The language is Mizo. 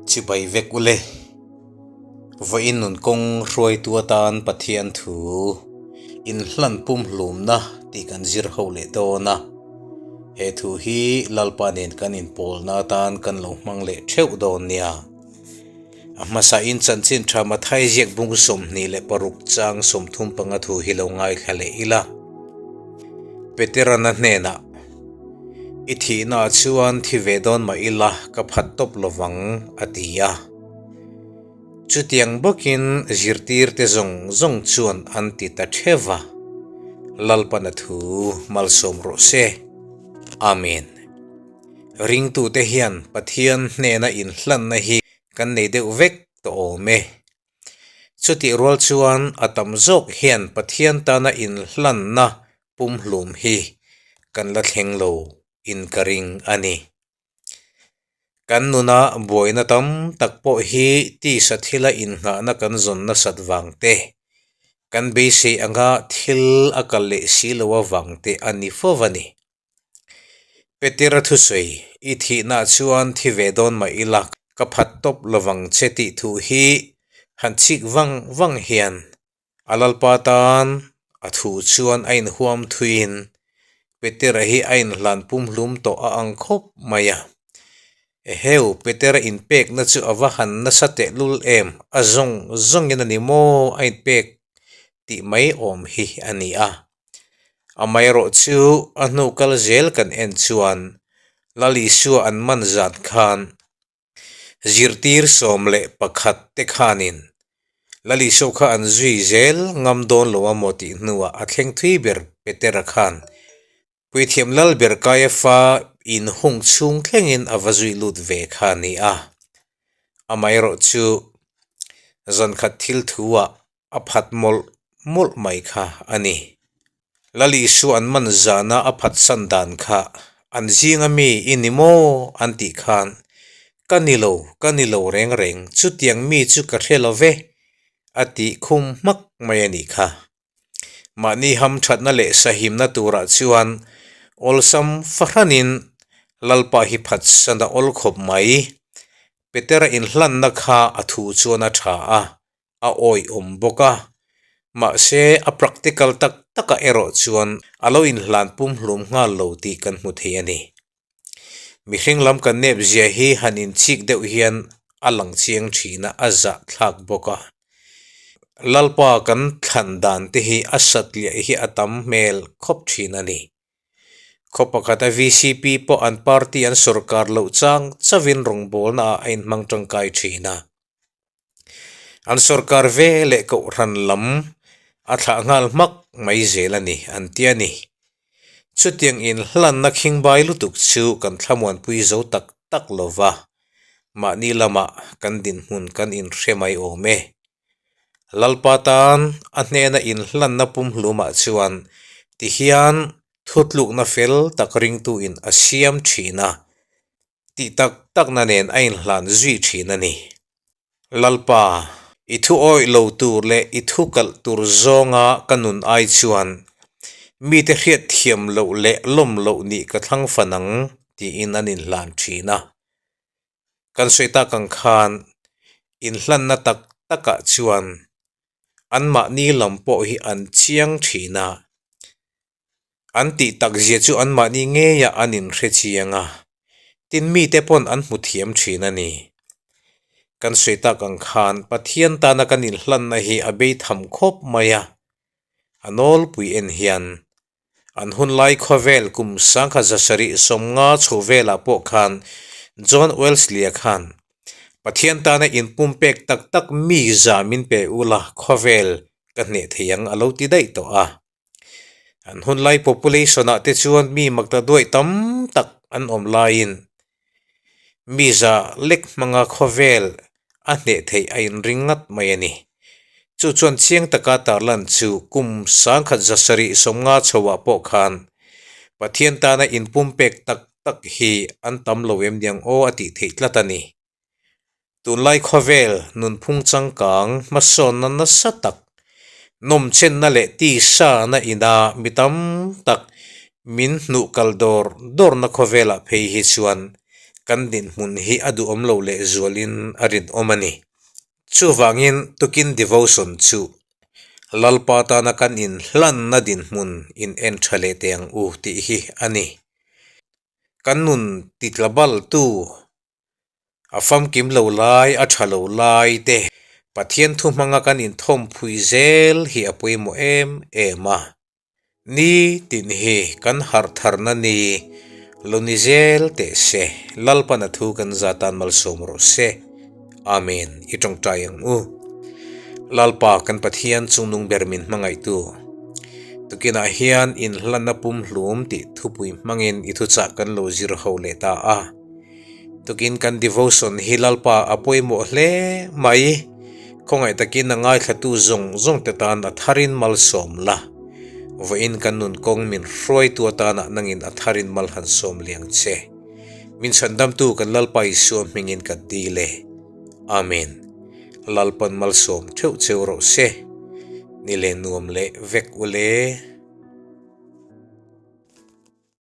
Chibai vek ule. Vawiin nun kawng hruaitu atan Pathian thu inhlan pumhlumna tih kan zir ho leh dawn a. He thu hi Lalpa nen kan inpawlna atan kan lo hmang leh theuh dawn nia. A hmasain chanchin tha Mathai ziak bung 26 chang 35 thu hi lo ngaithla leh ila. Peterana hnenah, I thihnaah chuan thi ve dawn mah ila ka phat tawp lovang, a ti a. Chutiang bawkin zirtirte zawng zawng chuan an ti ta theuh va, Lalpana thu malsawm rawh se. Amen. Ringtute hian Pathian hnena inhlanna hi kan nei deuh vek tawh awm e. Chutih rual chuan a tam zawk hian Pathian tana inhlanna pumhlum hi kan la thleng lo in ka ring a ni. Kan nuna buaina tam tak pawh hi tisa thila innghahna kan zawn nasat vang te, kan beisei anga thil a kal leh si lo avang te a ni fo a ni. Petera thusawi, I thihnaah chuan thi ve dawn mah ila ka phat tawp lovang che tih thu hi han chik vang vang hian a Lalpa tan a thu chuan a inhuam thuiin Petera hi a inhlan pumhlum tawh a ang khawp mai a. Eheu, Petera inpekna chu a va han nasa tehlul em, a zawng zawngin a ni maw a inpek tih mai awm hi a ni a. Amaherawh chu a hnu kal zel kan en chuan Lal Isua an man zan khan zirtir 11 te khanin Lal Isua kha an zui zel ngam dawn lo a maw tih hnuah a thleng thui ber Petera khan Puithiam Lal ber Kaiafa in hung chhung thlengin a va zui lut ve kha a ni a. Amaherawh chu zankhat thil thuah a phat mawlh mawlh mai kha a ni. Lal Isua an man zana a phatsan dan kha an zinga mi i ni maw an tih khan, Ka ni lo, ka ni lo reng reng, chutiang mi chu ka hre lo ve, a tih khum hmak mai a nih kha. Mahni hamthatna leh sahimna turah chuan awlsam fahranin Lalpa hi phatsan a awl khawp mai. Petera inhlanna kha a thu chuan a tha a, a awihawm bawk a, mahse a practical tak takah erawh chuan a lo inhlan pumhlum nghal lo tih kan hmu thei a ni. Mihring lam kan nep zia hi han inchik deuh hian a lang chiang thin a, a zah thlak bawk a. Lalpa kan thlan dan te hi a satliah hi a tam hmel khawp thin a ni. Khaw pakhata vcp pawh an party an sawrkar loh chang chauhin rawngbawlna ah a inhmang tangkai thin a. An sawrkar ve leh kohhran lam a thlah nghal hmak mai zel a ni an ti a ni. Chutiang inhlanna khingbai lutuk chu kan thlamuanpui zo tak tak lo va, mahni lamah kan dinhmun kan inhre mai awm e. Lalpa tan a hnena inhlanna pumhlumah chuan tihian thutlukna fel tak ringtuin a siam thin a. Tih tak takna nen a inhlan zui thin a ni. Lalpa, i thu awih lo tur leh i thu kalh tur zawnga ka nun ai chuan mite hriat thiam loh leh lawm loh nih ka thlang fan ang tiin an inhlan thin a. Kan sawi tak ang khan inhlanna tak takah chuan anmahni lam pawh hi an chiang thin a. An tih tak zia chu anmahni ngeiah an inhre chiang a, tin mite pawn an hmu thiam thin a ni. Kan sawi tak ang khan Pathian tana kan inhlanna hi a bei tham khawp mai a, a nawlpui en hian an hunlai khawvel kum 1750 chho velah pawh khan John Wesley-a khan Pathian tana inpumpek tak tak mi za min pe ula khawvel ka hneh thei ang a lo ti daih tawh a. An hunlai population ah te chuan mi makta duai tam tak an awm laiin mi za lek hmanga khawvel a hneh theih a inring ngat mai a ni. Chu chuan chiang taka tarlan chu kum 1750 chhoah pawh khan Pathian tana inpumpek tak tak hi an tam lo em niang aw a tih theih tlat a ni. Tunlai khawvel nunphung changkang hmasawnna nasa tak, nawmchenna leh tisana ina mi tam tak min hnuh kal dawr dawrna khawvelah phei hi chuan Kan dinhmun hi a duhawm lo lehzualin a rinawm a ni. Chuvangin tukin devotion chu Lalpa tana kan inhlanna dinhmun in en tha leh teh ang u tih hi a ni. Kan nun titlabaltu a famkim lo lai, a tha lo lai te Pathian thu hmanga kan inthawmphui zel hi a pawimawh em em a. Ni tin hi kan harh tharna ni lo ni zel teh se, Lalpan a thu kan za tan malsawm rawh se. Amen. I tawngtai ang u. Lalpa kan Pathian chungnung ber min hmangaihtu. Tukinah hian inhlanna pumhlum tih thupui hmangin i thuchah kan lo zir ho leh ta a. Tukin kan devotion hi Lalpa a pawimawh hle mai. Khawngaih takin a ngaithlatu zawng zawng te tan a tharin malsawm la. Vawiin kan nun kawng min hruaitu atana nangin a tharin mal han sawm liang che. Min chhandamtu kan Lalpa Isua hmingin ka dil e. Amen. Lalpan malsawm theuh cheu rawh se. Ni leh nuam leh vek ule.